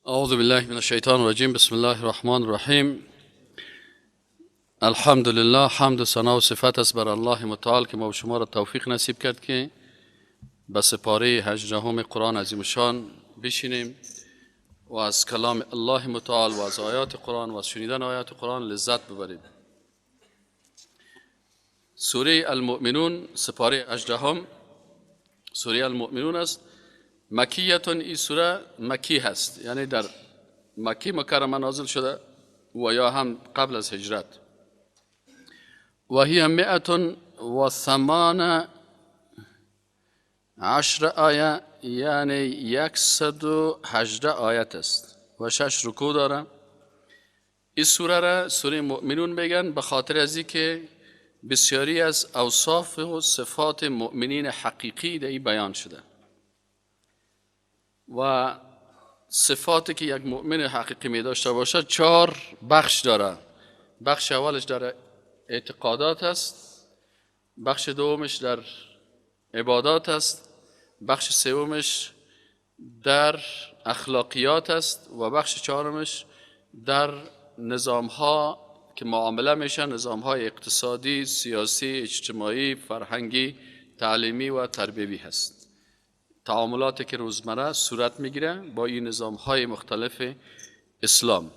اعوذ بالله من الشیطان الرجیم. بسم الله الرحمن الرحیم. الحمدلله، حمد و ثنا و صفت است بر الله متعال که ما و شما را توفیق نصیب کرد که به سپاره 18 قرآن عظیم شان بشینیم و از کلام الله متعال و از آیات قرآن و از شنیدن آیات قرآن لذت ببریم. سوره المؤمنون سپاره 18 سوره المؤمنون است. مکیتون، این سوره مکی هست، یعنی در مکی مکرمه نازل شده و یا هم قبل از هجرت. و هی 118 آیه، یعنی 118 آیت است و 6 رکوع داره. این سوره را سوره مؤمنون میگن به خاطر از اینکه بسیاری از اوصاف و صفات مؤمنین حقیقی در این بیان شده و صفاتی که یک مؤمن حقیقی می داشته باشد 4 بخش داره. بخش اولش در اعتقادات است، بخش دومش در عبادات است، بخش سومش در اخلاقیات است و بخش چهارمش در نظام ها که معامله میشن، نظام های اقتصادی، سیاسی، اجتماعی، فرهنگی، تعلیمی و تربیوی هست. تعاملاتی که روزمره صورت میگیره با این نظام های مختلف اسلام.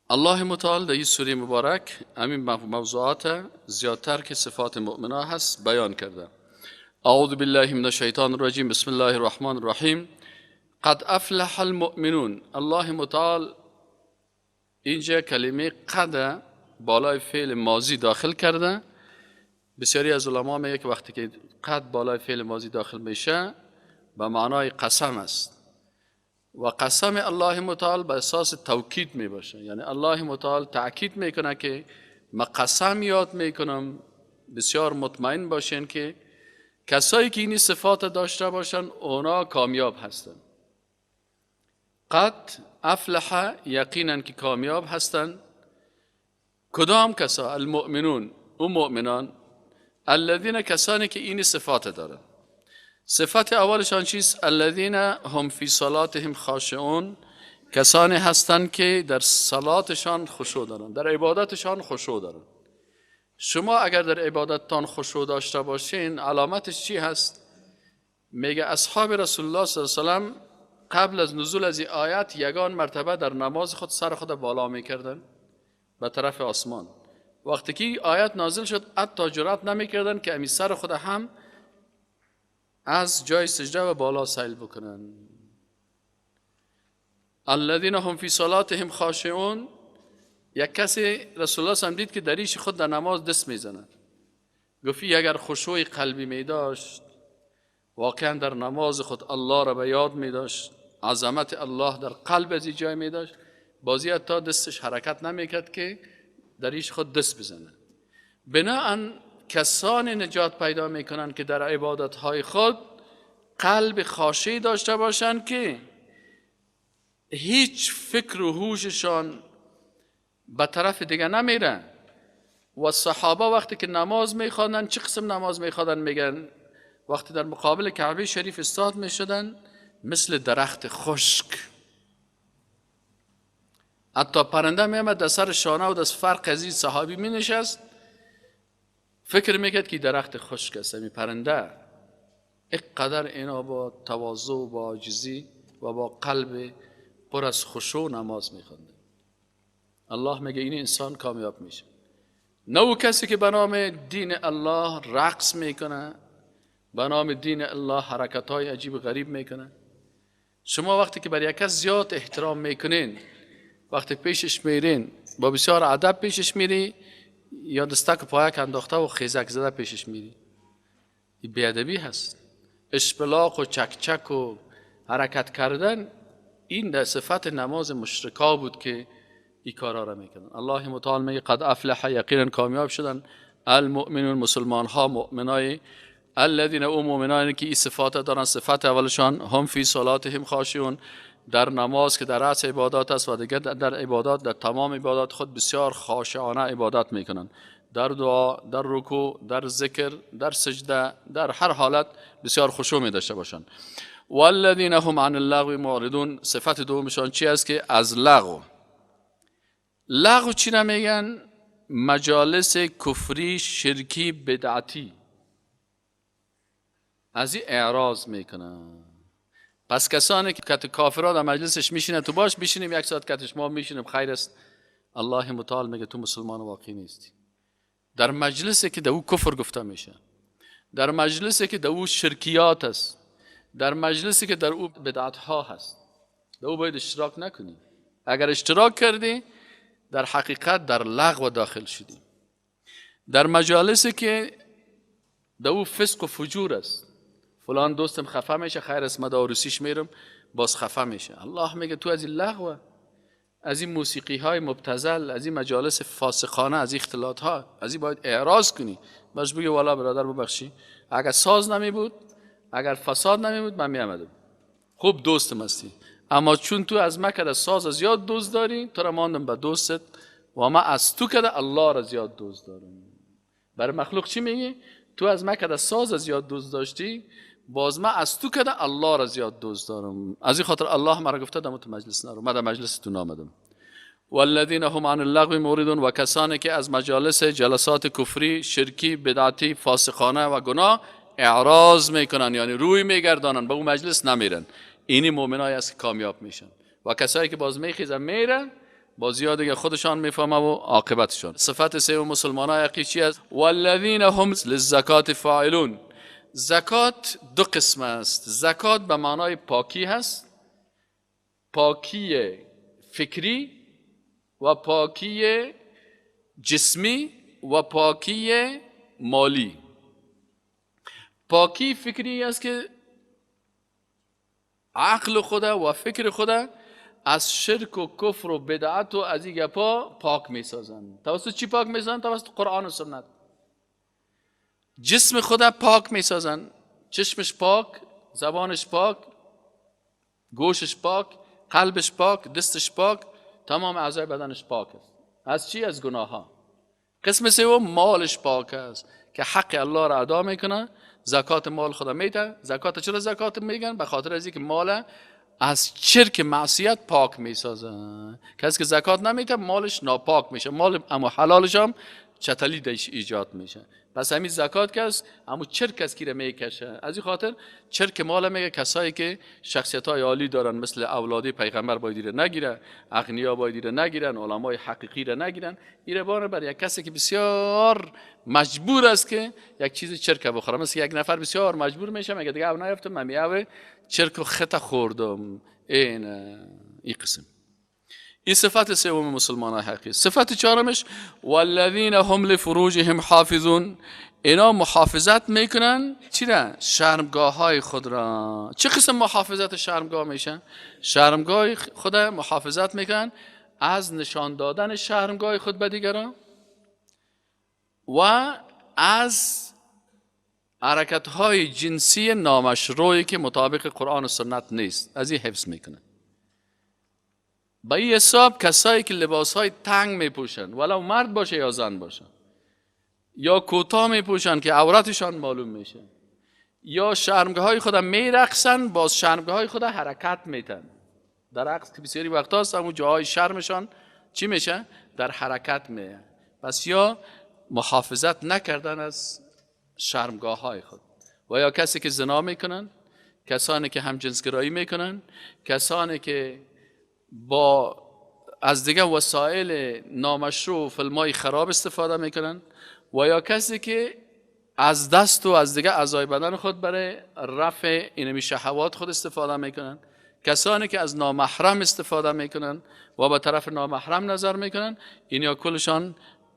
الله متعال در این سوره مبارک همین موضوعات زیادتر که صفات مؤمنا هست بیان کرده. اعوذ بالله من الشیطان الرجیم. بسم الله الرحمن الرحیم. قد افلح المؤمنون. الله متعال اینجا کلمه قد بالای فعل ماضی داخل کرده. بسیاری از علما میگه که وقتی که قد بالای فعل ماضی داخل میشه به معنای قسم است و قسم الله متعال به اساس توکید می باشه، یعنی الله متعال تأکید میکنه که ما قسم یاد میکنم، بسیار مطمئن باشین که کسایی که این صفات داشته باشن اونا کامیاب هستن. قد افلح، یقینا که کامیاب هستن. کدام کسا؟ المؤمنون، او مؤمنان، الذین، کسانی که این صفات دارن. صفت اولشان چیست؟ الذین هم فی صلاتهم خاشعون، کسانی هستند که در صلاتشان خشوع دارن، در عبادتشان خشوع دارن. شما اگر در عبادتتان خشوع داشته باشین علامتش چی هست؟ میگه اصحاب رسول الله صلی الله علیه و سلم قبل از نزول از این آیت یگان مرتبه در نماز خود سر خود بالا میکردن به طرف آسمان. وقتی که آیت نازل شد حتی جرأت نمیکردن که امی سر خود هم از جای سجده و بالا سیل بکنن. الذین هم فی صلاتهم خاشعون. یک کسی رسول الله صلی دید که دریش خود در نماز دست میزند، گفت اگر خشوع قلبی می داشت، واقعا در نماز خود الله را به یاد می داشت، عظمت الله در قلب از جای می داشت، بازی حتی دستش حرکت نمیکرد که دریش خود دست بزنه. بناهن کسان نجات پیدا میکنن که در عبادتهای خود قلب خاشع داشته باشند که هیچ فکر و هوششان به طرف دیگه نمیره. و صحابه وقتی که نماز میخواندن چه قسم نماز میخواندن؟ میگن وقتی در مقابل کعبه شریف استاد میشدن مثل درخت خشک، حتی پرنده میامد در سر شانه و در فرق از این صحابی مینشست، فکر میکرد که درخت خشک است. می پرنده اینقدر اینا با تواضع و با عاجزی و با قلب پر از خشوع نماز میخوندن. الله میگه این انسان کامیاب میشه. نه او کسی که به نام دین الله رقص میکنه، به نام دین الله حرکت های عجیب غریب میکنه. شما وقتی که بر یک کس زیاد احترام میکنین، وقتی پیشش میرین با بسیار ادب پیشش میری، یا دستک پایک انداخته و خیزک زده پیشش میری، این بیادبی هست. اشپلاق و چکچک و حرکت کردن این در صفت نماز مشرکا بود که این کارا را میکنن. الله متعال میگه قد افلح، یقینا کامیاب شدن المؤمنون، مسلمان ها، مؤمنای، الذین، او مؤمنانی که این صفات دارن. صفت اولشان هم فی صلاتهم خاشعون، در نماز که در رأس عبادات است و دیگر در عبادات، در تمام عبادات خود بسیار خاشعانه عبادت میکنن، در دعا، در رکوع، در ذکر، در سجده، در هر حالت بسیار خشوع می داشته باشند. والذین هم عن اللغو معرضون، صفت دومشان چی است؟ که از لغو. لغو چی نمیگن؟ مجالس کفری، شرکی، بدعتی، از این اعراض میکنن. پس کسانی که کافرها در مجلسش میشینه، تو باش بشینیم یک ساعت کتش ما میشینیم خیر است، الله متعال میگه تو مسلمان واقعی نیستی. در مجلسی که در او کفر گفته میشه، در مجلسی که در او شرکیات است، در مجلسی که در او بدعت ها هست، در او باید اشتراک نکنی. اگر اشتراک کردی در حقیقت در لغو داخل شدی. در مجالسی که در او فسق و فجور است، فلان دوستم خفه میشه، خیر است ما داروسیش میرم، باز خفه میشه. الله میگه تو از این لغو، از این موسیقی های مبتذل، از این مجالس فاسقانه، از این اختلاط ها، از این باید اعراض کنی. باش بگی والا برادر ببخشی، اگر ساز نمی بود، اگر فساد نمی بود، من می آمدم، خوب دوستم هستی، اما چون تو از من کده ساز زیاد دوست داری، تو را ماندم به دوستت و ما از تو کده الله را زیاد دوست دارم. برای مخلوق چی میگی؟ تو از من کده ساز زیاد دوست داشتی، باز من از تو کده الله را زیاد دوست دارم. از این خاطر الله مرا گفته دم تو مجلس نرو، من در مجلس تو نامدم. والذین هم عن اللغو معرضون، و کسانی که از مجالس جلسات کفری، شرکی، بدعتی، فاسقانه و گناه اعراض میکنن، یعنی روی میگردانن، به اون مجلس نمیرن. اینی مؤمنایی است که کامیاب میشن. و کسایی که باز میخیزن میرن، باز یاد دیگه خودشان میفهمه و عاقبتشان. صفت سوم مسلمانای حقیقی چی است؟ والذین هم للزکات فاعلون. زکات دو قسم است. زکات به معنای پاکی هست، پاکی فکری و پاکی جسمی و پاکی مالی. پاکی فکری است که عقل خدا و فکر خدا از شرک و کفر و بدعت و از این گپا پاک میسازن. توسط چی پاک میسازن؟ توسط قرآن و سنت. جسم خدا پاک میسازن، چشمش پاک، زبانش پاک، گوشش پاک، قلبش پاک، دستش پاک، تمام اعضای بدنش پاک است. از چی؟ از گناه ها. قسم سوم مالش پاک است که حق الله را ادا میکنه، زکات مال خدا میده. زکات چرا زکات میگن؟ به خاطر از اینکه مال از چرک معصیت پاک میسازه. کسی که زکات نمیده مالش ناپاک میشه، مال اما حلالش هم چتلی دیش ایجاد میشه. پس همین زکات که است همون چرک از کی میکشه. از این خاطر چرک مال میگه کسایی که شخصیت های عالی دارن مثل اولادی پیغمبر باید ایره نگیره، اغنیا باید ایره نگیرن، علمای حقیقی را نگیرن. ایره باره بر یک کسی که بسیار مجبور است که یک چیز چرک بخوره. مثل یک نفر بسیار مجبور میشه میگه دیگه او نیافتم، من میاوه چرک و خطا خوردم. این قسم این صفت سوم مسلمان حقیقی. صفت چهارمش والذین هم لفروجهم حافظون. اینا محافظت میکنن چی را؟ شرمگاه های خود را. چه قسم محافظت شرمگاه میشن؟ شرمگاه خود محافظت میکنن از نشان دادن شرمگاه خود به دیگران و از حرکت های جنسی نامشروعی که مطابق قرآن و سنت نیست، از این حفظ میکنن. با این حساب کسایی که لباس های تنگ میپوشن، ولو مرد باشه یا زن باشه، یا کوتاه میپوشن که عورتشان معلوم میشه، یا شرمگاه های خود میرقصن، باز شرمگاه های خود حرکت میتن. در رقص که بسیاری وقت هاست همون جاهای شرمشان چی میشه؟ در حرکت میه. پس یا محافظت نکردن از شرمگاه های خود، و یا کسی که زنا میکنن، کسانی که همجنسگرایی میکنن، کسانی که با از دیگه وسایل نامشروع و فیلم‌های خراب استفاده میکنن، و یا کسی که از دست و از دیگه اعضای بدن خود برای رفع اینمی شهوات خود استفاده میکنن، کسانی که از نامحرم استفاده میکنن و به طرف نامحرم نظر میکنن، این یا کلشان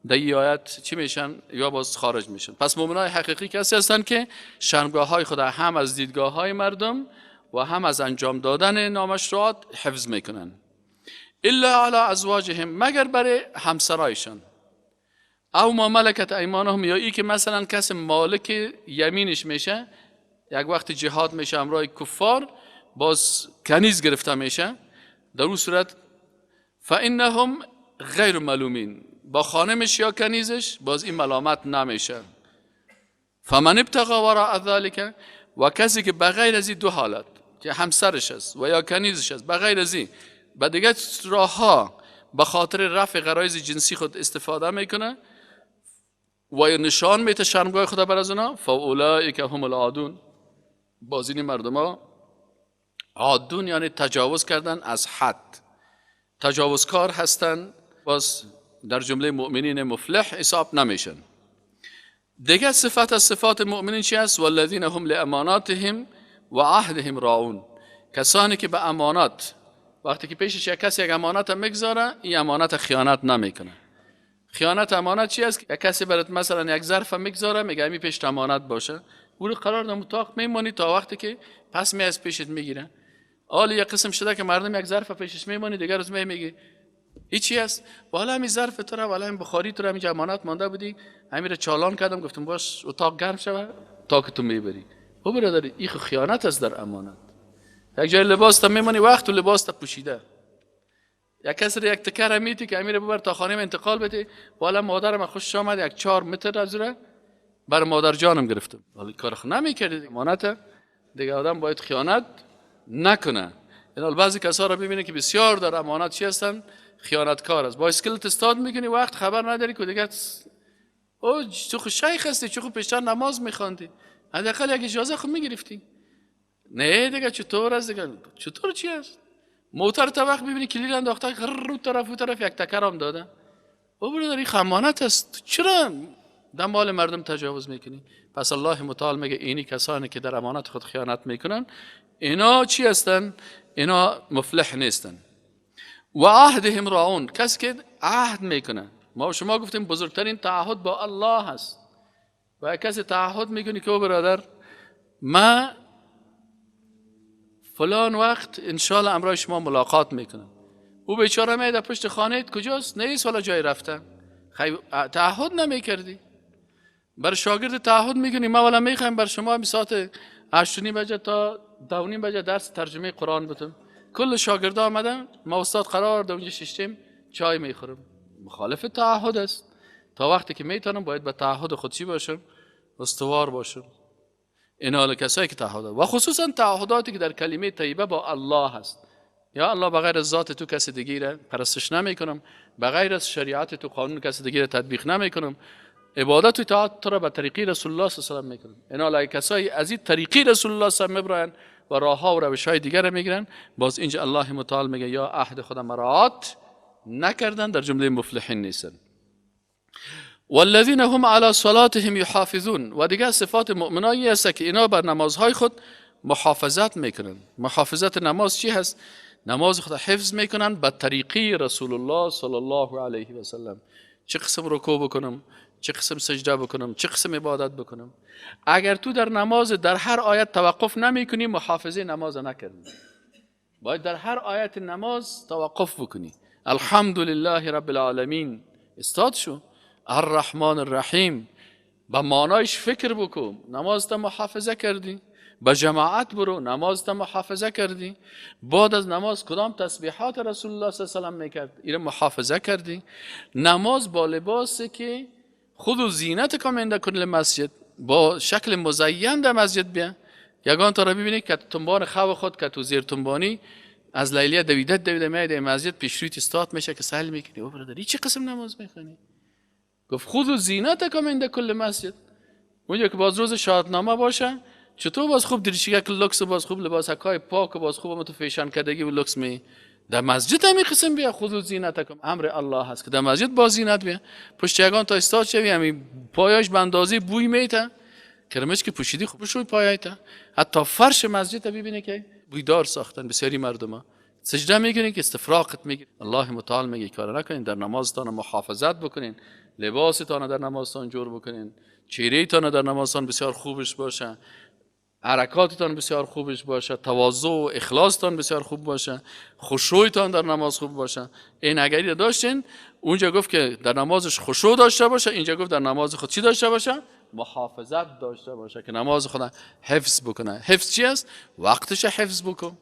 در این آیت چی میشن؟ یا باز خارج میشن. پس مؤمنای حقیقی کسی هستند که شرمگاه های خود هم از دیدگاه های مردم و هم از انجام دادن نامشروعات حفظ میکنن. الا علی ازواجهم، مگر برای همسرایشان، او ما ملکت ایمانهم، یا ای که مثلا کس مالک یمینش میشه، یک وقت جهاد میشه همراه کفار، باز کنیز گرفته میشه، در اون صورت فانهم غیر ملومین، با خانمش یا کنیزش باز این ملامت نمیشه. فمن ابتغى وراء ذلك، و کسی که بغیر از این دو حالت، که همسرش است و یا کنیزش است، بغیر از این به دیگه راهها به خاطر رفع غرایز جنسی خود استفاده میکنه و یا نشان میته شرمگاه خود بر از اونا، فاولئک هم العادون. باز این مردم ها عادون یعنی تجاوز کردن از حد، تجاوزکار هستن، باز در جمله مؤمنین مفلح حساب نمیشن. دیگه صفت از صفات مؤمنین چی است؟ والذین هم لاماناتهم و عهدهم راعون. کسانی که به امانات، وقتی که پیشش یک کسی یک امانت میگذاره، این امانت خیانت نمیکنه. خیانت امانت چی است؟ یک کسی برات مثلا یک ظرف میگذاره، میگه همین پیش امانت باشه، او رو قرار در اتاق میمانی تا وقتی که پس می از پیشت میگیره. حالا یک قسم شده که مردم یک ظرف پیشش میمانی، دیگر روز میگه این چی است؟ والا همین ظرف تو را، والا همین بخاری تو را، همین امانت مانده بودی، همین را چالان کردم، گفتم باش اتاق گرم شوه تا که تو میبری. او برادر، این خیانت است در امانت. یک جای لباس تا میمانی وقت و لباس تا پوشیده، یک کسی را یک تکر میتی که امیر ببر تا خانه انتقال بده، والا مادرم خوش آمد یک 4 متر از را بر مادر جانم گرفتم. ولی کار خو نمیکردی، امانت دیگه آدم باید خیانت نکنه. این بعضی کسا را ببینه که بسیار در امانت چی هستن؟ خیانتکار است. بایسکلت استاد میکنی، وقت خبر نداری که دیگه او تو خو شیخ هستی، چون خو پیشتر نماز میخواندی، حداقل یک اجازه خو میگرفتی. نه دیگه چطور است دیگه؟ چطور چی است؟ موتر تا وقت میبینی کلید انداخته رو طرف و طرف یک تکرام داده. او برادر این امانت است، چرا در مال مردم تجاوز میکنی؟ پس الله متعال میگه اینی کسانی که در امانت خود خیانت میکنن، اینا چی هستن؟ اینا مفلح نیستن. و عهدهم راعون، کسی که عهد میکنه. ما شما گفتیم بزرگترین تعهد با الله هست. و کسی تعهد میکنه که او برادر ما فلان وقت انشالله امرای شما ملاقات میکنم، او بیچاره میاد پشت خانه کجاست؟ نیست، والا جای رفته. تعهد نمیکردی. بر شاگرد تعهد میکنی، ما والا میخوایم بر شما ساعت 8:30 بجه تا 2:30 بجه درس ترجمه قرآن بدم. کل شاگردا آمدن، ما استاد قرار در اونجا ششتیم چای میخورم. مخالف تعهد است. تا وقتی که میتونم باید به تعهد خود چی باشم؟ استوار باشم. اینا کسایی که تعهد، و خصوصا تعهداتی که در کلمه طیبه با الله هست. یا الله بغیر از ذات تو کسی دیگه را پرستش نمیکنم، بغیر از شریعت تو قانون کسی دیگه را تطبیق نمیکنم، عبادت و اطاعت تو را به طریقی رسول الله صلی الله علیه و سلم میکنم. اینا کسایی از این طریقی رسول الله صلی الله علیه و سلم میبرن و راهها و روش‌های دیگر را میگیرن، باز اینجا الله متعال میگه یا عهد خدا مراعات نکردن، در جمله مفلحین نیستن. والذین هم علی صلاتهم یحافظون. و دیگه صفات مؤمنایی است که اینا بر نمازهای خود محافظت میکنن. محافظت نماز چی هست؟ نماز خود حفظ میکنن به طریقی رسول الله صلی الله علیه و سلم. چه قسم رکوع بکنم، چه قسم سجده بکنم، چه قسم عبادت بکنم. اگر تو در نماز در هر آیت توقف نمیکنی، محافظه نماز نکردی. باید در هر آیت نماز توقف بکنی. الحمدلله رب العالمین، استاد شو. الرحمن الرحیم، به معنایش فکر بکن. نماز تا محافظه کردی، به جماعت برو، نماز تا محافظه کردی، بعد از نماز کدام تسبیحات رسول الله صلی الله علیه و سلم میکرد، اینو محافظه کردی. نماز با لباسی که خود و زینت کامنده کن مسجد، با شکل مزین در مسجد بیا. یگان تا را ببینی که تنبان خو خود که تو زیر تنبانی از لیلیه دویده دویده میاد مسجد، پیش رویت استاد میشه که سهل میکنی. او برادر چه قسم نماز میخوانی؟ گفت خود و زینت کامنده کل مسجد. اونجا که باز روز شادنامه باشه، چطور باز خوب دریشیگه که لکس، باز خوب لباس های پاک، باز خوب تو فیشن کردگی و لکس می در مسجد همی قسم بیا. خود و زینت کن، امر الله هست که در مسجد باز زینت بیا. پشت یگان تا استاد شوی، همی پایاش به اندازه بوی میته، کرمش که پوشیدی خوب شوی پایایته. حتی فرش مسجد ببینه که بویدار ساختن بسیاری مردم ها. سجده میکنی که استفراقت میگیری. الله متعال میگه کار نکنین، در نمازتان محافظت بکنین، لباستان در نمازتان جور بکنین، چهرهتان در نمازتان بسیار خوبش باشه، حرکاتتان بسیار خوبش باشه، تواضع و اخلاصتان بسیار خوب باشه، خشوعتان در نماز خوب باشه. این اگری داشتین، اونجا گفت که در نمازش خشوع داشته باشه، اینجا گفت در نماز خود چی داشته باشه؟ محافظت داشته باشه که نماز خود حفظ بکنه. حفظ چی است؟ وقتش حفظ بکن.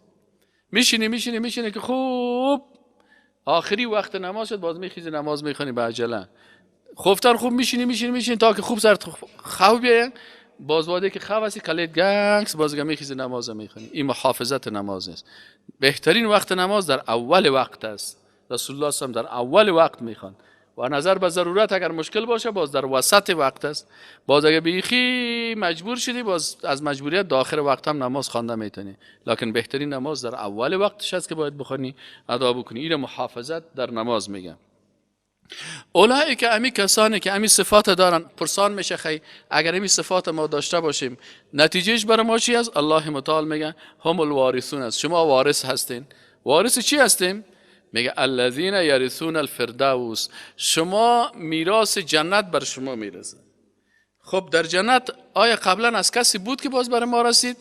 میشینی میشینی میشینی که خوب آخری وقت نماز شد، باز میخیزی نماز میخوانی به عجله. خوفتن خوب میشینی میشینی میشینی تا که خوب سرت خواب بیاید، باز واده که خواب هستی کلیت گنگس باز میخیزی نماز میخونی. این محافظت نماز نیست. بهترین وقت نماز در اول وقت است. رسول الله صلی در اول وقت میخوان و نظر به ضرورت اگر مشکل باشه باز در وسط وقت است. باز اگر بیخی مجبور شدی باز از مجبوریت داخل وقت هم نماز خوانده میتونی، لکن بهترین نماز در اول وقتش است که باید بخوانی ادا بکنی. این محافظت در نماز میگم. اولئک که امی کسانی که امی صفات دارن، پرسان میشه خی اگر امی صفات ما داشته باشیم نتیجهش برای ما چی است؟ الله متعال میگه هم الوارثون است، شما وارث هستین. وارث چی هستیم؟ میگه الذین یرثون الفردوس، شما میراث جنت بر شما میرسه. خب در جنت آیا قبلا از کسی بود که باز بر ما رسید؟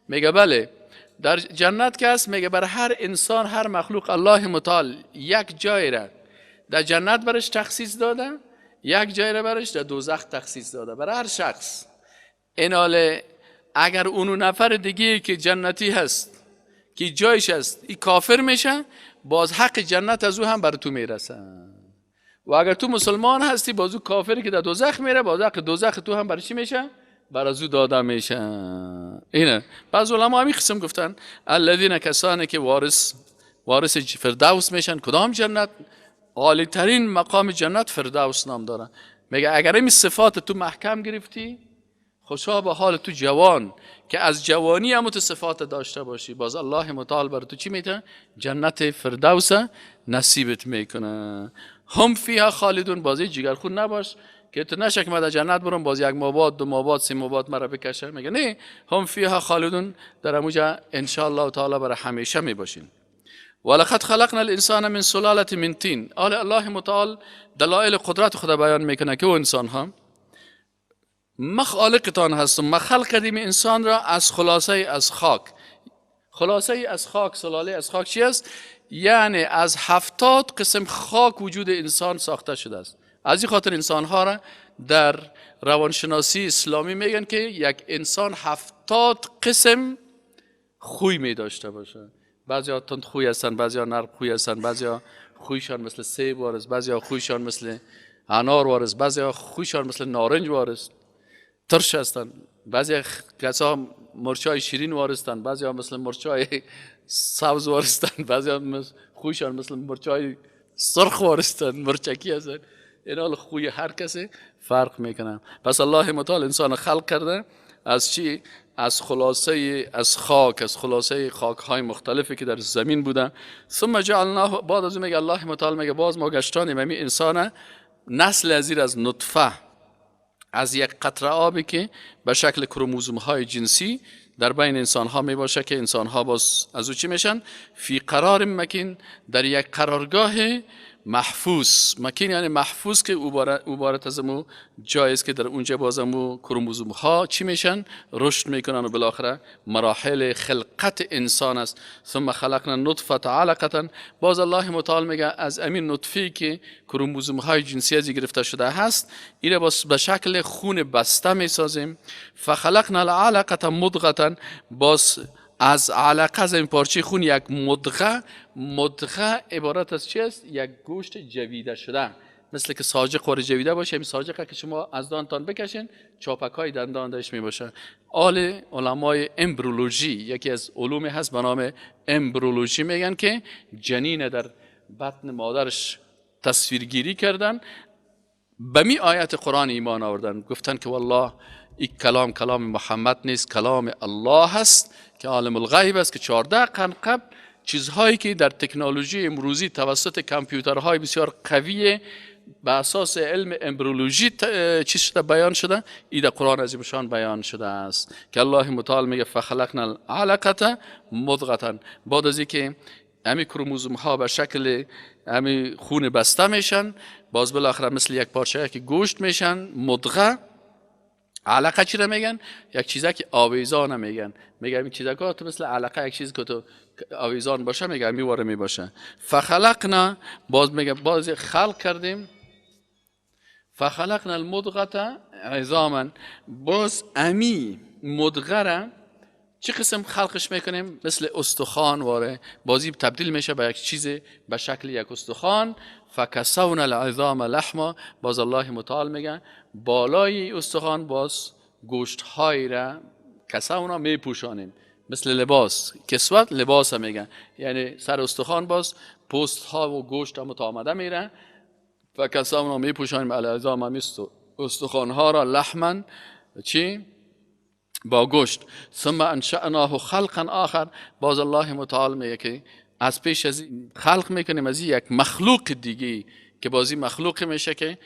میگه بله، در جنت که هست میگه بر هر انسان هر مخلوق الله متعال یک جای را در جنت برش تخصیص داده، یک جای را برش در دوزخ تخصیص داده، برای هر شخص. ایناله اگر اونو نفر دیگه که جنتی هست که جایش هست این کافر میشه، باز حق جنت از او هم بر تو میرسه. و اگر تو مسلمان هستی باز او کافری که در دوزخ میره، باز حق دوزخ تو هم برای چی میشه؟ بر از او داده میشه. اینه بعض علما همین قسم گفتن الذین کسانی که وارث فردوس میشن. کدام جنت؟ عالی ترین مقام جنت فردوس نام داره. میگه اگر این صفات تو محکم گرفتی، خوشا به حال تو جوان که از جوانی هم تو صفات داشته باشی، باز الله متعال بر تو چی میده؟ جنت فردوس نصیبت میکنه. هم فیها خالدون، بازی جگرخون نباش که تو نشه که من در جنت برم باز یک ماه بعد، دو ماه بعد، سه ماه بعد مرا بکشه. میگه نه، هم فیها خالدون، در اموجا ان شاء الله تعالی برای همیشه میباشین. ولقد خلقنا الانسان من سلاله من طین. آل الله متعال دلایل قدرت خدا بیان میکنه که او انسان ها ما خالقتان هستم، ما خلق کردیم انسان را از خلاصه از خاک. خلاصه از خاک، سلاله از خاک چی است؟ یعنی از 70 قسم خاک وجود انسان ساخته شده است. از این خاطر انسان ها را در روانشناسی اسلامی میگن که یک انسان 70 قسم خوی می داشته باشه. بعضی ها تند خوی هستن، بعضی ها نرم خوی هستن، بعضی ها خویشان مثل سیب وارس، بعضی ها خویشان مثل انار وارس، بعضی ها خویشان مثل نارنج وارس، ترش هستن، بعضی کسا مرچای شیرین وارستن، بعضی ها مثل مرچای سبز وارستن، بعضی ها خویشان مثل مرچای سرخ وارستن، مرچکی هستن. اینا خوی هر کسی فرق میکنن. پس الله متعال انسان خلق کرده از چی؟ از خلاصه از خاک، از خلاصه خاک های مختلفی که در زمین بودن. ثم جعلناه، بعد از اون میگه الله متعال میگه باز ما گشتانیم همین انسان نسل ازیر از نطفه، از یک قطره آبی که به شکل کروموزوم های جنسی در بین انسان ها می باشه که انسان ها باز از او چی میشن؟ فی قرار مکین، در یک قرارگاه محفوظ. مکین یعنی محفوظ که عبارت از مو جایی است که در اونجا باز مو کروموزوم ها چی میشن؟ رشد میکنن و بالاخره مراحل خلقت انسان است. ثم خلقنا النطفه علقه، باز الله متعال میگه از امین نطفه که کروموزوم های جنسی از گرفته شده هست، ایره باز به شکل خون بسته میسازیم. فخلقنا العلقه مضغه، باز از علقه از این پارچه خون یک مدغه. مدغه عبارت از چی است؟ یک گوشت جویده شده، مثل که ساجق خور جویده باشه، این ساجقه که شما از دانتان بکشین چاپک های دندان داشت می باشه. آل علمای امبرولوژی، یکی از علومی هست به نام امبرولوژی، میگن که جنین در بطن مادرش تصویرگیری کردن، به می آیت قرآن ایمان آوردن، گفتن که والله این کلام کلام محمد نیست، کلام الله هست که عالم الغیب است، که 14 قرن قبل چیزهایی که در تکنولوژی امروزی توسط کامپیوترهای بسیار قوی به اساس علم امبرولوژی چیز شده بیان شده، این در قرآن عظیم بیان شده است که الله متعال میگه فخلقنا العلقه مضغه. بعد از اینکه همین کروموزوم ها به شکل همین خون بسته میشن، باز بالاخره مثل یک پارچه که گوشت میشن، مضغه. علقه چی را میگن؟ یک چیزی که آویزان میگن. میگن این چیزا که تو مثل علقه یک چیزی که تو آویزان باشه، میگه میواره میباشه. فخلقنا، باز میگه باز خلق کردیم. فخلقنا المضغه عظاما، باز امی مضغه را چه قسم خلقش میکنیم؟ مثل استخوان واره، بازی تبدیل میشه به یک چیز به شکل یک استخوان. فکسونا العظام لحما، باز الله متعال میگه بالای استخوان باز گوشت های را کسا اونا میپوشانیم مثل لباس. کسوت لباس میگن، یعنی سر استخوان باز پوست ها و گوشت هم تا آمده میره و کسا اونا میپوشانیم العظام هم استخوان ها را لحما چی؟ با گوشت. ثم انشأناه خلقا آخر. باز الله متعال میگه که از پیش از خلق میکنیم از یک مخلوق دیگه که بازی مخلوق میشه که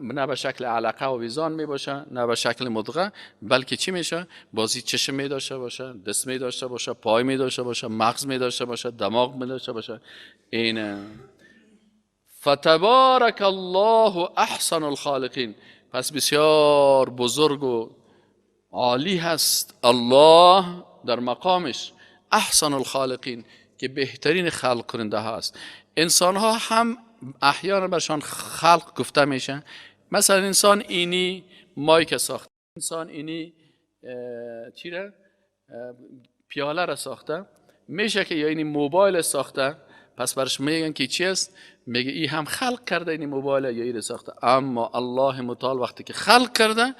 نه به شکل علقه و ویزان می باشه، نه به شکل مدغه، بلکه چی میشه؟ بازی چشم می داشته باشه، دست می داشته باشه، پای می داشته باشه، مغز می داشته باشه، دماغ می داشته باشه. این فتبارک الله احسن الخالقین. پس بسیار بزرگ و عالی هست الله در مقامش، احسن الخالقین، که بهترین خلق کننده هست. انسان ها هم احیانا برشان خلق گفته میشه. مثلا انسان اینی مایک ساخته، انسان اینی چی را؟ پیاله را ساخته میشه که، یا اینی موبایل ساخته. پس برش میگن که چی است؟ میگه ای هم خلق کرده اینی موبایل یا ای را ساخته. اما الله متعال وقتی که خلق کرده،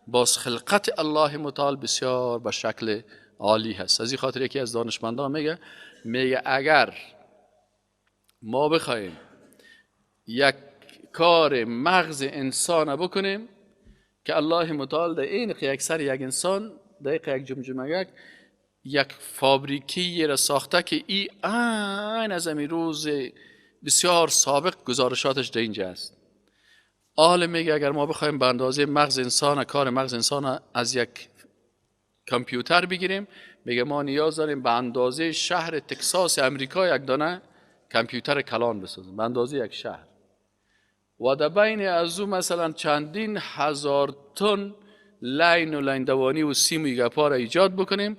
باز خلقت الله متعال بسیار به شکل عالی هست. از این خاطر یکی از دانشمندان میگه اگر ما بخوایم یک کار مغز انسان بکنیم که الله متعال در این یک سر یک انسان دقیق یک جمجمه یک فابریکی را ساخته که ای این از امی روز بسیار سابق گزارشاتش در اینجا است. عالم میگه اگر ما بخوایم به اندازه مغز انسان کار مغز انسان از یک کامپیوتر بگیریم، میگه ما نیاز داریم به اندازه شهر تکساس امریکا یک دانه کامپیوتر کلان بسازیم، به اندازه یک شهر. و در بین از او مثلا چندین هزار تن line و line دوانی و سیم و گپا را ایجاد بکنیم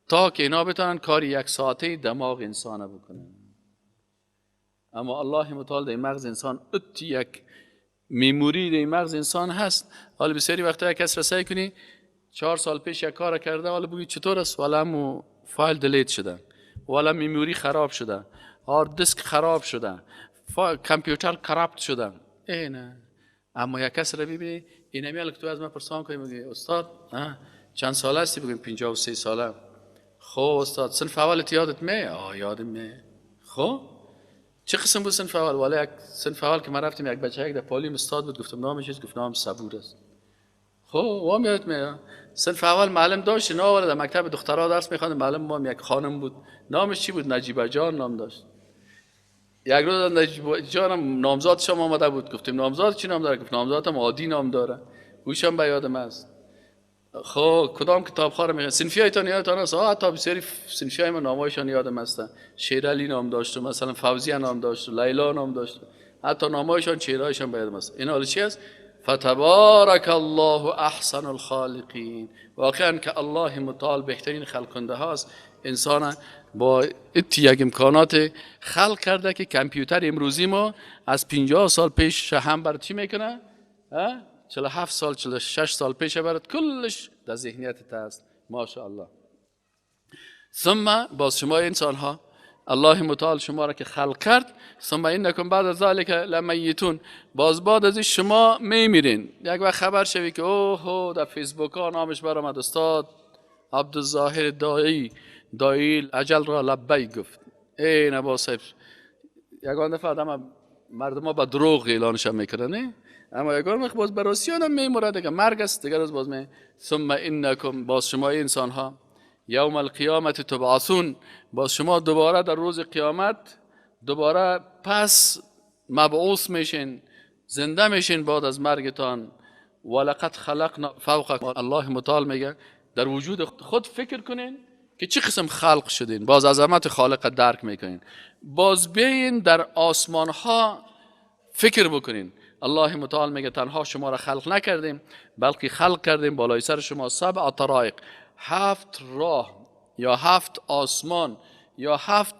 تا که اینا بتونن کار یک ساعته دماغ انسان بکنن. اما الله متعال در مغز انسان ات یک memory در مغز انسان هست. حالا بسیاری وقتا یک کس رسای کنی 4 سال پیش یک کار کرده، حالا بگی چطور است؟ والا همو فایل delete شده، والا memory خراب شده، hard disk خراب شده، کامپیوتر corrupt شده. ای نه. اما یک کس را ببینی اینمی که تو از من پرسان کنی، میگی استاد چند ساله هستی؟ بگیم 53 ساله. خب استاد صنف اولت یادت می؟ آه یادم می. خب چه قسم بود صنف اول؟ والا یک صنف اول که ما رفتیم یک بچه یک در پالیم استاد بود، گفتم نامش چیست؟ گفت نام صبور است. خب وام یادت می؟ صنف اول معلم داشت نه؟ والا در مکتب دخترها درس میخواند، معلم ما یک خانم بود، نامش چی بود؟ نجیبه جان نام داشت. یک روز نجیبه جانم نامزادش هم آمده بود، گفتیم نامزاد چی نام داره؟ گفت نامزادم عادی نام داره. گوشم به یادم است. خب کدام کتابخواه رو میخوان؟ صنفیایتان یادتان است؟ حتی بسیاری صنفیای من نامایشان یادم هستن. شیرعلی نام داشت و مثلا فوزیه نام داشت و لیلا نام داشت، حتی نامایشان چهرهایشان به یادم است. این حال چی است؟ فتبارک الله احسن الخالقین. واقعا که الله متعال بهترین خلق کننده هاست. انسان با یک امکانات خلق کرده که کامپیوتر امروزی ما از 50 سال پیش هم بر چی میکنه؟ 47 سال 46 سال پیش برات کلش در ذهنیت است. ماشاءالله. ثم باز شما انسان ها الله متعال شما را که خلق کرد، ثم انکم بعد ذلک لمیتون، باز بعد از شما میمیرین. یک وقت خبر شوی که اوه در فیسبوک ها نامش برآمد استاد عبدالظاهر داعی اجل را لبیک گفت. ای نبا صاحب، یگان دفعه آدم مردم ها با دروغ اعلانش میکنن، اما یگان وقت باز براسیان هم میموره دیگه، مرگ است دیگه. روز باز می ثم انکم، باز شما انسان ها یوم القیامت تبعثون، باز شما دوباره در روز قیامت دوباره پس مبعوث میشین، زنده میشین بعد از مرگتان. ولقد خلقنا فوقکم. الله متعال میگه در وجود خود فکر کنین که چه قسم خلق شدین، باز عظمت خالق درک میکنین. باز بیاین در آسمان ها فکر بکنین. الله متعال میگه تنها شما را خلق نکردیم، بلکه خلق کردیم بالای سر شما 7 طرایق، 7 راه یا 7 آسمان یا 7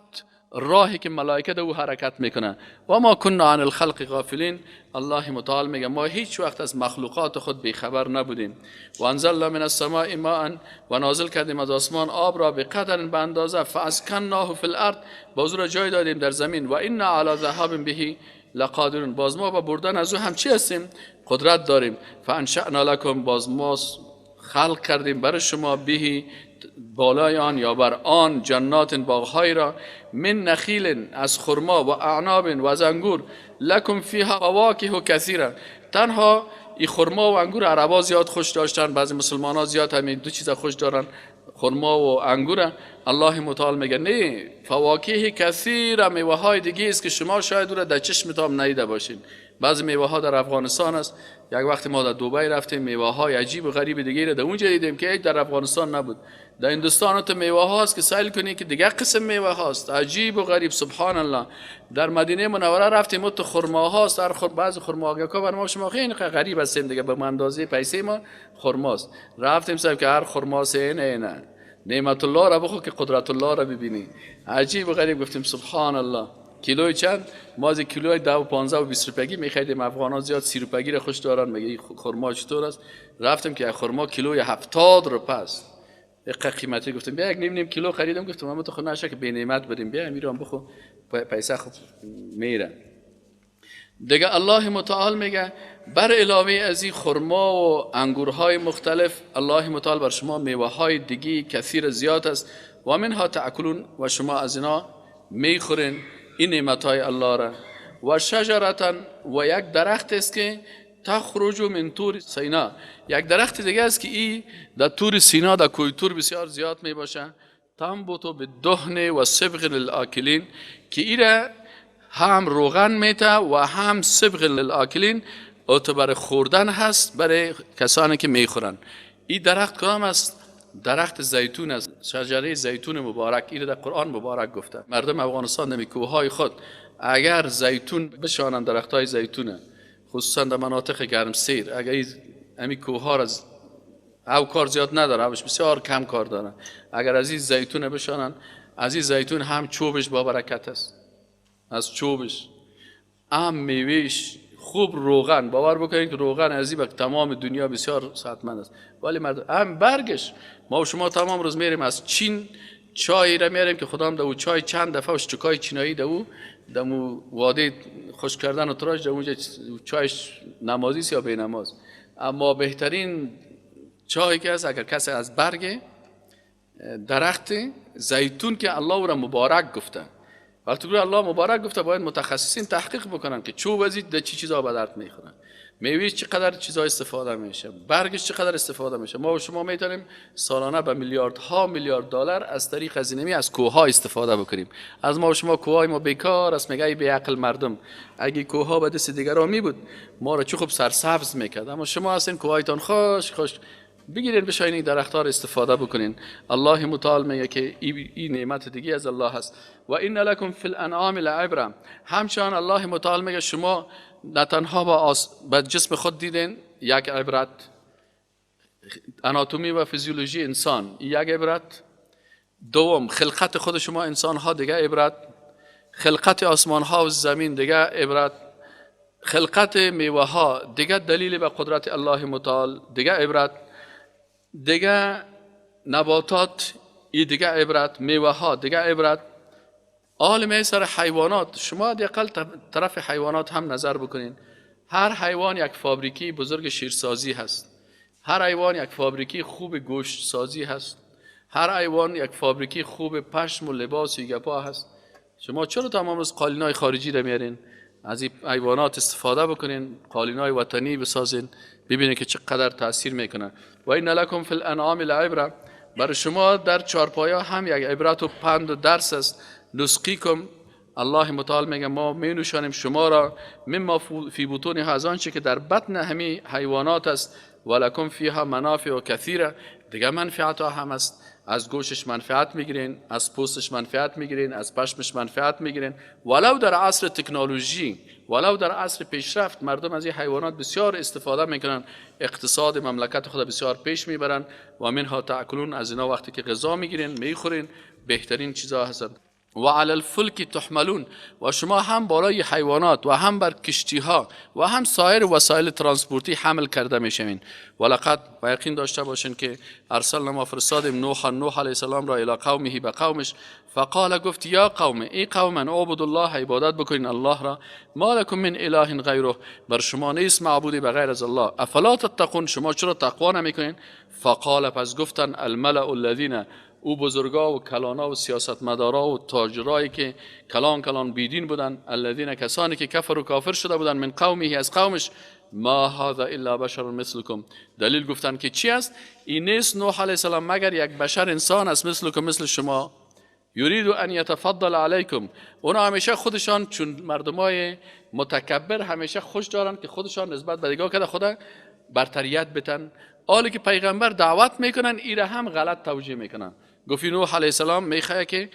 راهی که ملائکه در او حرکت میکنه. و ما کنا عن الخلق غافلین. الله متعال میگه ما هیچ وقت از مخلوقات خود بیخبر نبودیم. و انزلنا من السماء ماء، و نازل کردیم از آسمان آب را به قدر، به اندازه، فاسکناه فی الارض، باز را جای دادیم در زمین. و انا علی ذهاب به لقادرون، باز ما با بردن از او هم چی هستیم؟ قدرت داریم. فانشأنا لکم، باز ما خلق کردیم برای شما بهی بالای آن یا بر آن جنات باغهای را من نخیل از خرما و اعناب و از انگور لکم فیها فواکه کثیره. تنها این خرما و انگور عربا زیاد خوش داشتن، بعضی مسلمان ها زیاد همین دو چیز خوش دارن، خرما و انگور. الله متعال میگه نه، فواکه کثیره، میوه های دیگه است که شما شاید او را در چشمتان ندیده باشین. بعضی میوه ها در افغانستان است. یک وقت ما در دبی رفتیم، میوه های عجیب و غریب دیگه را در اونجا دیدیم که در افغانستان نبود. در هندوستان تو میوه هاست که سیل کنی که دیگه قسم میوه هاست، عجیب و غریب، سبحان الله. در مدینه منوره رفتیم تو خرما هاست، در بعض خرما ها بر ما شما خیلی غریب هستیم دیگه، به اندازه پیسه ما خرماست. رفتیم صاحب که هر خرما سه نه نه نعمت الله را بخو که قدرت الله را ببینی، عجیب و غریب. گفتیم سبحان الله. کیلوی چند؟ ما از کیلوی 10 و 15 و 20 روپیگی می‌خریدیم. افغان‌ها زیاد 30 روپیگی را خوش دارن، میگه این خرما چطور است؟ رفتیم که خرما کیلوی 70 روپیه است، یک قیمتی. گفتیم بیا یک نیم نیم کیلو خریدم. گفتم ما تو خود نشه که بی نعمت بریم، بیا میرم بخو پیسه خود میره دیگه. الله متعال میگه بر علاوه از این خرما و انگورهای مختلف، الله متعال بر شما میوه های دیگه کثیر زیاد است و منها تأکلون، و شما از اینا میخورین این نعمت های الله را. و شجرتن، و یک درخت است که تخرج من طور سینا، یک درخت دیگه است که ای در طور سینا، در کوه طور بسیار زیاد می باشه. تنبت بالدهن و صبغ للآکلین، که ای را هم روغن میته و هم صبغ للآکلین، او تو برای خوردن هست برای کسانی که میخورن. این درخت کدام است؟ درخت زیتون است، شجره زیتون مبارک. این در قرآن مبارک گفته. مردم افغانستان در کوههای خود اگر زیتون بشانند، درختای زیتونه، خصوصا در مناطق گرمسیر، اگر همین کوهها را او کار زیاد نداره، اوش بسیار کم کار داره، اگر از این زیتون بشانند، از این زیتون هم چوبش با برکت است، از چوبش هم میوهش خوب روغن، باور بکنید که روغن از این به تمام دنیا بسیار صحتمند است. ولی مردم هم برگش، ما و شما تمام روز میریم از چین چای را میاریم که خدام در او چای چند دفعه و چکای چینایی در او دمو واده خوش کردن و تراش در اونجا چایش نمازی یا بی نماز. اما بهترین چای که است اگر کسی از برگ درخت زیتون که الله او را مبارک گفته، وقتی که الله مبارک گفته باید متخصصین تحقیق بکنن که چوب از این چی چیزا به درد میخورن، میوه چقدر چیزا استفاده میشه، برگش چقدر استفاده میشه. ما و شما میتونیم سالانه به میلیاردها میلیارد دلار از طریق هزینه از کوهها استفاده بکنیم. از ما و شما کوههای ما بیکار است، میگه بی عقل مردم، اگه کوهها به دست دیگران می بود ما را چه خوب سرسبز میکرد. اما شما هستین کوهایتان خوش خوش بگیرین بشاینین درخت‌ها را استفاده بکنین. الله متعال میگه که این نعمت دیگه از الله هست. و ان لکم فی الانعام لعبره، همچنان الله متعال میگه شما نه تنها با جسم خود دیدین یک عبرت، اناتومی و فیزیولوژی انسان یک عبرت، دوم خلقت خود شما انسان ها دیگه عبرت، خلقت آسمان ها و زمین دیگه عبرت، خلقت میوه ها دیگه دلیل به قدرت الله متعال دیگه عبرت، دیگه نباتات ای دیگه عبرت، میوه ها دیگه عبرت، عالم سر حیوانات. شما حداقل طرف حیوانات هم نظر بکنین. هر حیوان یک فابریکی بزرگ شیرسازی هست، هر حیوان یک فابریکی خوب گوشت سازی هست، هر حیوان یک فابریکی خوب پشم و لباس و گپا هست. شما چرا تمام روز قالینای خارجی را میارین؟ از این حیوانات استفاده بکنین، قالینای وطنی بسازین، ببینید که چقدر تاثیر میکنه. و این لکم فی الانعام لعبره، برای شما در چارپایا هم یک عبرت و پند و درس است. نسقیکم، الله متعال میگه ما می نوشانیم شما را، مما فی بطونها، از آنچه که در بطن همی حیوانات است، ولکم فیها منافع و کثیره، دیگه منفعت ها هم است. از گوشش منفعت میگیرین، از پوستش منفعت میگیرین، از پشمش منفعت میگیرین. ولو در عصر تکنولوژی، ولو در عصر پیشرفت، مردم از این حیوانات بسیار استفاده میکنن، اقتصاد مملکت خود بسیار پیش میبرن. و منها تاکلون، از اینا وقتی که غذا میگیرین میخورین، بهترین چیزا هستند. و علی الفلک تحملون، و شما هم بالای حیوانات و هم بر کشتی ها و هم سایر وسایل ترانسپورتی حمل کرده میشوین. ولقد، و یقین داشته باشین که ارسلنا، ما فرستادیم نوح، نوح علیه السلام را، الی قومه، به قومش. فقال، گفت یا قوم، ای قوم من، اعبدوا الله، عبادت بکنین الله را، ما لکم من اله غیره، بر شما نیست معبودی بغیر از الله، افلا تتقون، شما چرا تقوا نمیکنین؟ فقال پس گفتن الملأ الذین، او بزرگا و کلانا و سیاستمدارا و تاجرایی که کلان کلان بیدین بودن، الذین کسانی که کفر و کافر شده بودن، من قومه از قومش، ما هذا الا بشر مثلکم. دلیل گفتن که چی است؟ این نیست نوح علیه السلام مگر یک بشر انسان است، مثلکم مثل شما، یرید ان یتفضل علیکم. اونا همیشه خودشان چون مردمای متکبر همیشه خوش دارن که خودشان نسبت به دیگران که خدا برتریت بتن. حالی که پیغمبر دعوت میکنن ایره هم غلط توجیه میکنن. گفت نوح علیه السلام میخواه که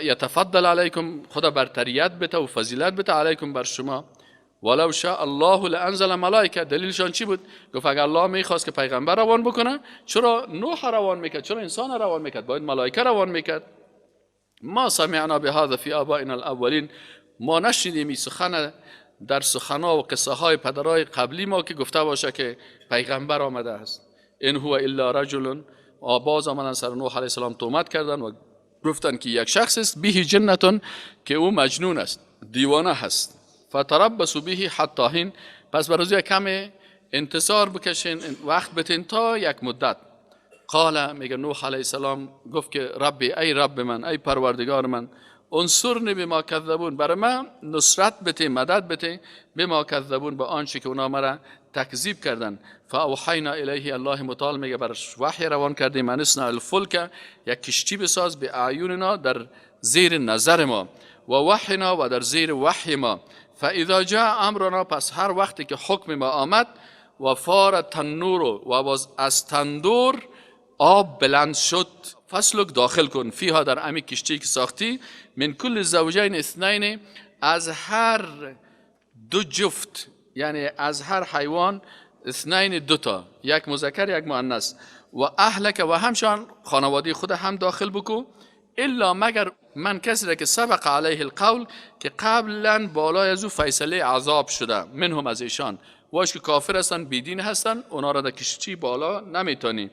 یتفضل علیکم، خدا برتریت بته و فضیلت بته علیکم بر شما. ولو شاء الله لانزل ملائکه. دلیلشان چی بود؟ گفت اگر الله میخواست که پیغمبر روان بکنه چرا نوح روان میکرد؟ چرا انسان روان میکرد؟ باید ملائکه روان میکرد. ما سمعنا بهذا فی آبائنا الاولین، ما نشنیدیم این سخن در سخنا و قصه های پدرای قبلی ما که گفته باشه که پیغمبر آمده است. ان هو الا رجل. باز آمدن سر نوح علیه السلام تهمت کردن و گفتن که یک شخص است به جنتون، که او مجنون است، دیوانه هست. فتربصوا به حتی حین، پس برای یک کم انتظار بکشین، وقت بتین تا یک مدت. قال میگه نوح علیه السلام گفت که ربی، ای رب من، ای پروردگار من، انصرنی بما کذبون، برای من نصرت بته، مدد بته، بما کذبون، به آنچه که اونا مرا تکذیب کردن. فاوحینا الیه، الله متعال میگه برش وحی روان کردیم، ان اصنع الفلک، یک کشتی بساز، به اعیننا، در زیر نظر ما، و وحینا، و در زیر وحی ما. فاذا جاء امرنا، پس هر وقتی که حکم ما آمد، و فار تنور، و باز از تندور آب بلند شد، فسلک داخل کن، فیها در امی کشتی که ساختی، من کل زوجین اثنین، از هر دو جفت، یعنی از هر حیوان اثنین دوتا، یک مذکر یک مؤنث، و اهلک، و همشان خانواده خود هم داخل بکو، الا مگر من کسی را که سبق علیه القول، که قبلا بالای از او فیصله عذاب شده، منهم از ایشان، واش که کافر هستن، بیدین هستن، اونا را در کشتی بالا نمیتونی.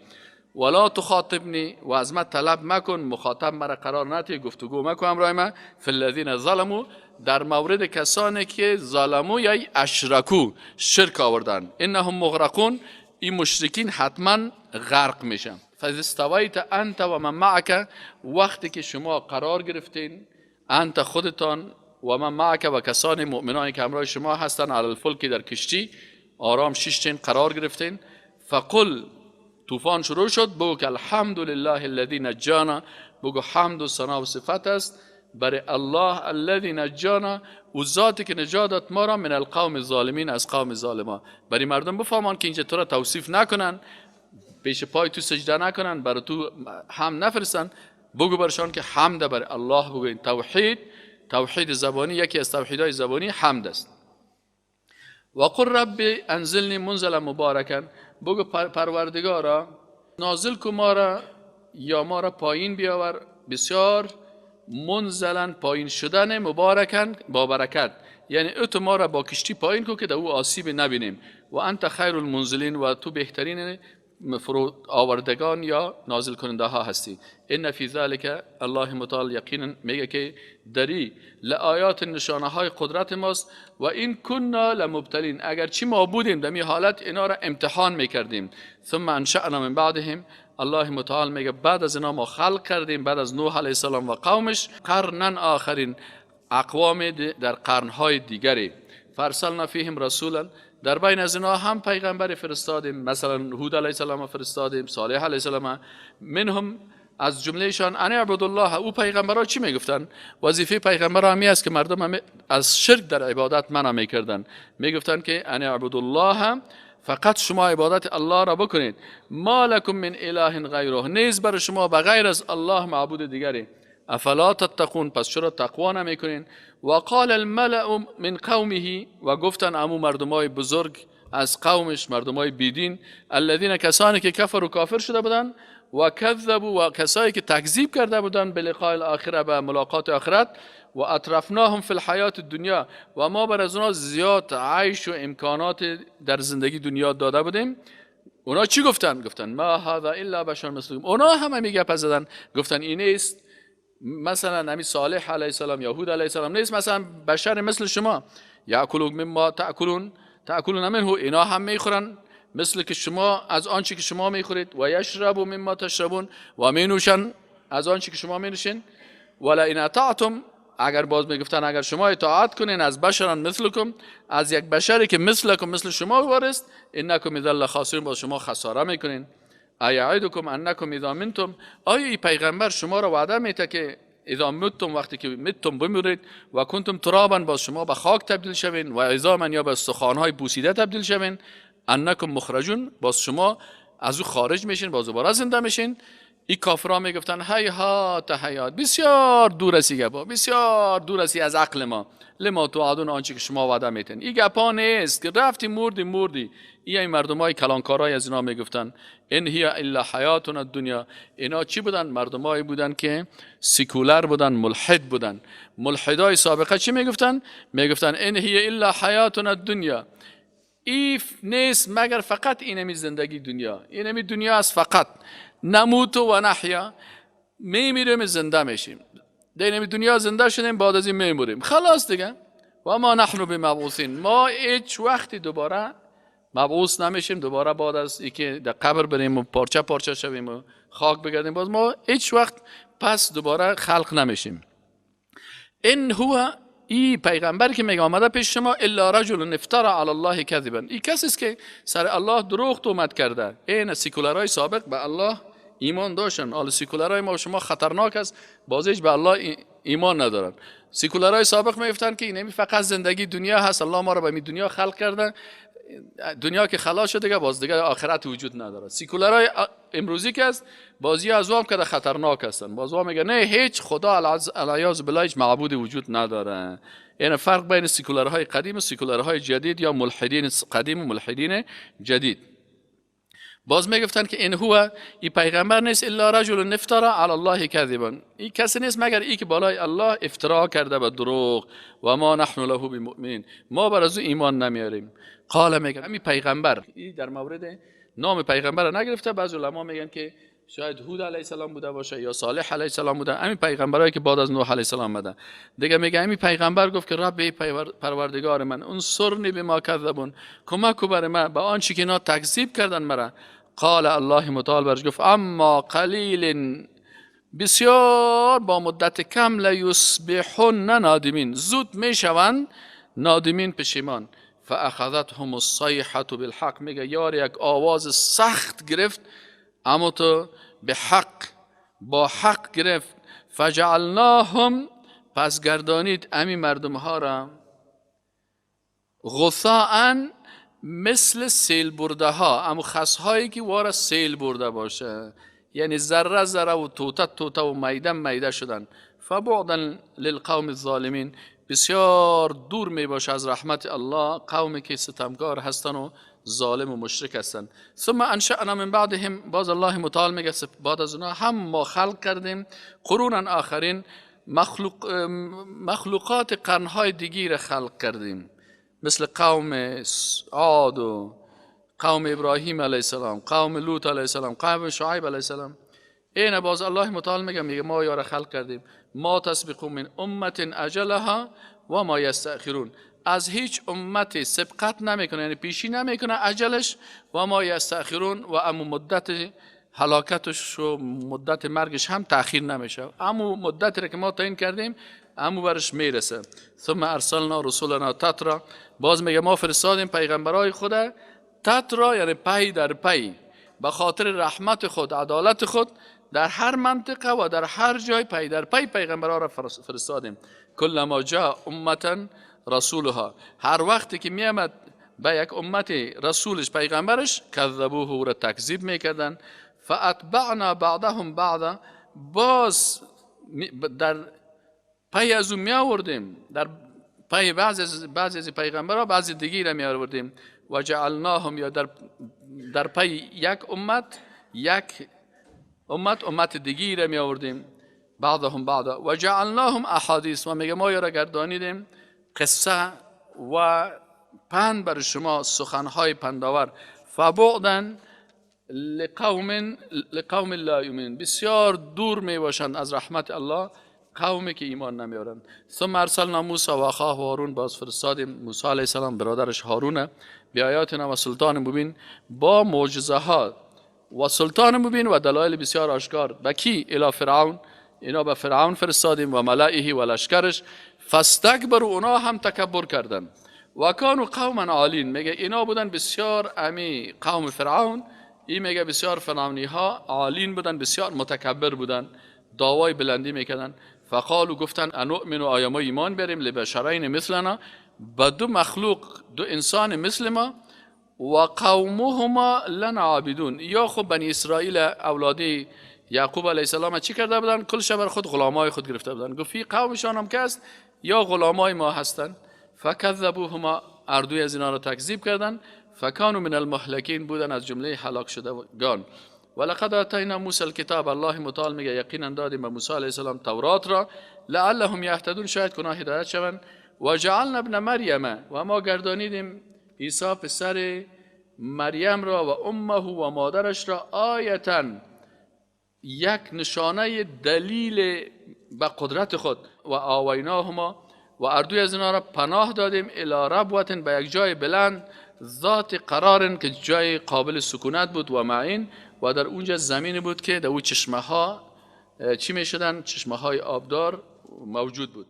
ولا تخاطبنی، و از من طلب مکن، مخاطب مرا قرار نتی، گفتگو مکن همراه من، فی الذین ظلموا، در مورد کسانی که ظلمو یا اشرکو، شرک آوردن، انهم مغرقون، این مشرکین حتما غرق میشن. فاذا استویت انت و من معک، وقتی که شما قرار گرفتین، انت خودتان، و من معک، و کسان مؤمنانی که همراه شما هستن، علی الفلک، در کشتی آرام شیشتین، قرار گرفتین، فقل، طوفان شروع شد، بگو که الحمدلله الذی نجانا، بگو حمد و ثنا و صفت است برای الله الذی نجانا، او ذاتی که نجات داد ما را، من القوم الظالمین، از قوم ظالما. برای مردم بفهمان که اینجا تو را توصیف نکنن، پیش پای تو سجده نکنن، برای تو هم نفرستن، بگو برشان که حمد برای الله بگوین. توحید، توحید زبانی، یکی از توحیدهای زبانی حمد است. و قل رب انزلنی منزلا مبارکا، بگو پروردگارا نازل کو ما را، یا ما را پایین بیاور، بسیار منزلا، پایین شدن، مبارکن، با برکت، یعنی اتو ما را با کشتی پایین کو که در او آسیب نبینیم. و انت خیر المنزلین، و تو بهترین فرو آوردگان یا نازل کننده ها هستی. ان فی ذلک، الله متعال یقینا میگه که دری لآیات، نشانه های قدرت ماست. و این کنا لمبتلین، اگر چی ما بودیم در می حالت اینا را امتحان میکردیم. ثم انشأنا من بعدهم، الله متعال میگه بعد از اینا ما خلق کردیم، بعد از نوح علیه السلام و قومش، قرنا آخرین، اقوام در قرنهای دیگری. فارسلنا فیهم رسولا، در بین از اینا هم پیغمبر فرستادیم، مثلا هود علیه السلام فرستادیم، صالح علیه السلام، منهم از جملهشان ان اعبدوا الله. او پیغمبرها چی میگفتن؟ وظیفه پیغمبرها همی است که مردم هم از شرک در عبادت منع میکردن، میگفتن که ان اعبدوا الله، فقط شما عبادت الله را بکنید، ما لکم من اله غیره، نیز بر شما بغیر از الله معبود دیگری، افلا تتقون، پس چرا تقوا نمیکنین؟ و قال الملأ من قومه، و گفتن امو مردمای بزرگ از قومش، مردمای بیدین، الذین، کسانی که کفر و کافر شده بودن، و کذبوا، و کسایی که تکذیب کرده بودن، به لقاء الاخره، به ملاقات آخرت، و اطرفناهم فی الحیات الدنیا، و ما بر از اونا زیاد عیش و امکانات در زندگی دنیا داده بودیم. اونا چی گفتن؟ گفتن ما هذا الا بشر مثلکم. اونا هم میگه پس زدن، گفتن این نیست مثلا همی صالح علیه السلام یا هود علیه السلام نیست مثلا بشر مثل شما، یاکلون مما تاکلون، تاکلون منه، اینا هم میخورن مثل که شما از آنچه که شما میخورید، و یشربوا مما تشربون، و مینوشن از آنچه که شما مینوشین. ولئن اطعتم، اگر باز میگفتن اگر شما اطاعت کنین از بشرا مثلکم، از یک بشری که مثلکم مثل شما وارست، انکم اذا لخاسرون، باز شما خساره میکنین. ایعدکم انکم اذا منتم، آیا ای پیغمبر شما را وعده میده که اذا متم، وقتی که متم بمیرید، و کنتم ترابا، باز شما به خاک تبدیل شوین، و عظاما، یا به استخوان‌های بوسیده تبدیل شوین، انکم مخرجون، باز شما از او خارج میشین، باز دوباره زنده میشین. این کافرها میگفتن هیهات هیهات، بسیار دور است گپا، بسیار دور است از عقل ما، لما توعدون، آنچه که شما وعده میتین، این گپا نیست که رفتی مردی مردی. این مردمای کلانکارای از اینا میگفتن ان هی الا حیاتنا الدنیا. اینا چی بودن؟ مردمایی بودن که سیکولر بودن، ملحد بودن. ملحدای سابقه چی میگفتن؟ میگفتن ان هی الا حیاتنا الدنیا، ایف نیست مگر فقط اینمی زندگی دنیا، اینمی دنیا است فقط، نموت و نحیا، میمیریم زنده میشیم، در اینمی دنیا زنده شدیم، بعد از این میموریم، خلاص دیگه. و ما نحن بمبعوثین، ما هیچ وقتی دوباره مبعوث نمیشیم، دوباره بعد از اینکه در قبر بریم و پارچه پارچه شویم و خاک بگردیم، باز ما هیچ وقت پس دوباره خلق نمیشیم. ان هو، ای پیغمبر که میگه آمده پیش شما، الا رجل افترا علی الله کذبا، ای کسی است که سر الله دروغ تهمت کرده. این سیکولرای سابق به الله ایمان داشتن، حالا سیکولرای ما شما خطرناک است، بازش به الله ایمان ندارن. سیکولرای سابق میگفتن که اینمی فقط زندگی دنیا هست، الله ما رو به دنیا خلق کرده، دنیا که خلاص شد دیگه باز دیگه آخرت وجود نداره. سیکولرای امروزی که است بازی از هم که خطرناک هستن، باز ها میگه نه هیچ خدا العیاذ بالله هیچ معبود وجود نداره. این فرق بین سیکولرهای قدیم و سیکولرهای جدید یا ملحدین قدیم و ملحدین جدید. باز میگفتن که این هو، ای پیغمبر نیست الا رجل افترا علی الله کذبا، ای کسی نیست مگر ای که بالای الله افترا کرده به دروغ، و ما نحن له بمؤمنین، ما بر از او ایمان نمیاریم. قال، میگن همین پیغمبر، ای در مورد نام پیغمبر نگرفته، بعض علما میگن که شاید هود علیه السلام بوده باشه یا صالح علیه السلام بوده، همین پیغمبرایی که بعد از نوح علیه السلام آمده دیگه. میگه همین پیغمبر گفت که رب پروردگار من، انصرنی بما کذبون، کمک بر من به آنچه که اینا تکذیب کردن مرا. قال الله متعال برش گفت اما قلیل، بسیار با مدت کم، لیصبحن نادمین، زود میشوند نادمین، پشیمان. فاخذتهم الصیحة بالحق، میگه یار یک آواز سخت گرفت، اما تو به حق، با حق گرفت. فجعلناهم، پس گردانید امی مردم ها را، غثاء، مثل سیل برده ها، اما خسهایی که وارا سیل برده باشه، یعنی ذره ذره و توته توته و میده میده شدن. فبعدا للقوم الظالمین، بسیار دور می باشه از رحمت الله قومی که ستمکار هستن و ظالم و مشرک هستن. ثم انشأنا من بعدهم، باز الله متعال میگه بعد از اونها هم ما خلق کردیم قرونا آخرین، مخلوقات قرنهای دیگی را خلق کردیم، مثل قوم عاد و قوم ابراهیم علیه السلام، قوم لوط علیه السلام، قوم شعیب علیه السلام. این باز الله متعال میگه ما یارا خلق کردیم، ما تسبق من امت اجلها و ما یستأخرون، از هیچ امتی سبقت نمیکنه، یعنی پیشی نمیکنه اجلش، و ما یستأخرون، و امو مدت هلاکتش و مدت مرگش هم تأخیر نمیشه، امو مدتی که ما تعیین کردیم امو برش میرسه. ثم ارسلنا رسولنا تترا، باز میگه ما فرستادیم پیغمبرای خود تترا، یعنی پی در پی، به خاطر رحمت خود، عدالت خود، در هر منطقه و در هر جای پی در پی پیغمبرها را فرستادیم. کلما جاء امتا رسولها، هر وقتی که میامد به یک امت رسولش پیغمبرش، کذبوه، او را تکذیب میکردن. فاتبعنا بعضهم بعضا، باز در پی از او می آوردیم، در پی بعضی از پیغمبرها بعضی دیگه را می آوردیم. و جعلناهم، یا در پی یک امت، یک امت دیگه را می آوردیم، بعضهم بعضا، و جعلناهم احادیث، و میگه ما را گردانیدیم قصه و پند بر شما، سخنهای پندآور. فبعدا لقوم لا یؤمنون، بسیار دور می باشند از رحمت الله قومی که ایمان نمیارن. ثم ارسلنا موسی و اخاه هارون، باز فرستادیم موسی علیه السلام برادرش هارون به آیاتنا و سلطان مبین، با معجزه ها و سلطان مبین و دلایل بسیار آشکار. به کی؟ الی فرعون، اینا به فرعون فرستادیم و ملائه و لشکرش. فاستکبروا، اونا هم تکبر کردن. و کانوا قوما عالین، میگه اینا بودن بسیار امی قوم فرعون، این میگه بسیار فرعونی ها عالین بودن، بسیار متکبر بودن، دعوای بلندی میکردن. فقالوا، گفتن انؤمن، آیا ما ایمان بریم لبشرین مثلنا، به دو مخلوق، دو انسان مثل ما، و قومهما لنا عابدون. یا خب بنی اسرائیل اولادی یعقوب علیه السلام چی کرده بودن؟ کل شب خود غلامای خود گرفته بودن. گفت قومشان هم که است یا غلامای ما هستن. فکذبوهما، اردوی از اینا را تکذیب کردن. فکانوا من المهلکین، بودن از جمله هلاک شدگان. ولقد آتینا موسی الکتاب، الله متعال میگه یقینا دادیم به موسی علیه السلام تورات را، لعلهم یهتدون، شاید کناه هدایت شوند. و جعلنا ابن مریم، و ما گردانیدیم عیسی پسر مریم را و امه و مادرش را آیتا، یک نشانه دلیل به قدرت خود. و آویناهما، و اردوی از اینا را پناه دادیم الی ربوة، به یک جای بلند، ذات قرار، که جای قابل سکونت بود، و معین، و در اونجا زمین بود که در او چشمه ها چی می شدن؟ چشمه های آبدار موجود بود.